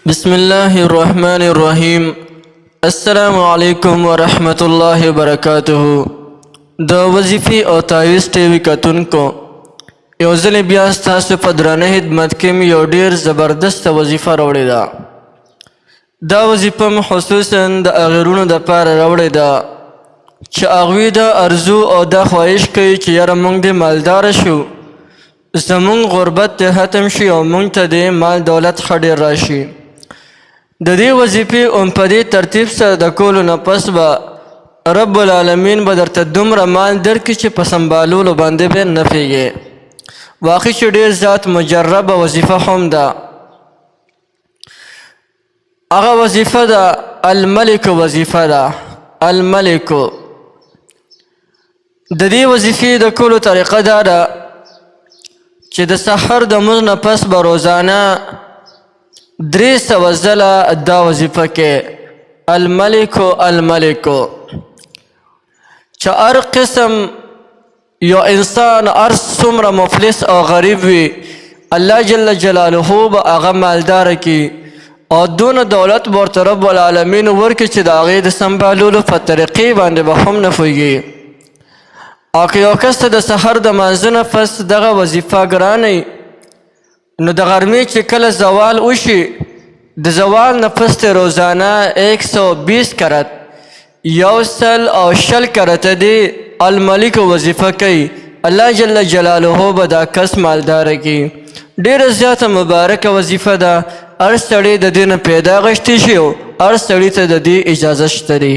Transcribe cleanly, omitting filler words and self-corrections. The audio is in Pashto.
بسم الله الرحمن الرحیم. السلام علیکم ورحمت الله وبرکاته. د وظیفې او تعویذ ټي وي کتونکو، یو ځل بیا ستاسو په درانه خدمت کې مې یو ډیر زبردست وظیفه راوړې ده. دا وظیفه مې خصوصا د هغې وروڼو دپاره راوړې ده چې هغوی دا ارزو او دا خواهش کوي چې یاره موږ دې مالداره شو، زمونږ غربت دې ختم شي او مونږ ته دې مال دولت ښه ډېر راشي. د دې وظیفې هم په دې ترتیب سره د کولو نه پس به رب العالمین به درته دومره مال درکړي چې په سنبالولو باندې به نه پوهېږې. واقعي چې ډېر زیات مجربه وظیفه هم ده. هغه وظیفه ده الملک وظیفه ده. الملک د دې وظیفې د کولو طریقه دا ده چې د سحر د مونځ نه پس به روزانه 300 ځله دا وظیفه کې الملک الملک، چې هر قسم یو انسان هر څومره مفلس او غریب وي، الله جل جلاله به هغه مالدار کړي او دونه دولت به ورته رب العالمین ورکړي چې د هغې د سنبالولو په طریقې باندې به هم نه پوهېږي. او که یو کس ته د سحر د مانځه نه پس دغه وظیفه ګرانه، نو د غرمې چې کله زوال وشي، د زوال نه پس ته روزانه 120 کرت، 120 کرته دی الملک وظیفه کوي، الله جل جلاله به دا کس مالدار کړي. ډېره زیاته مبارکه وظیفه ده. هر سړی د دې نه پیدا غشتی شي او هر سړي ته د دې اجازه شته دی.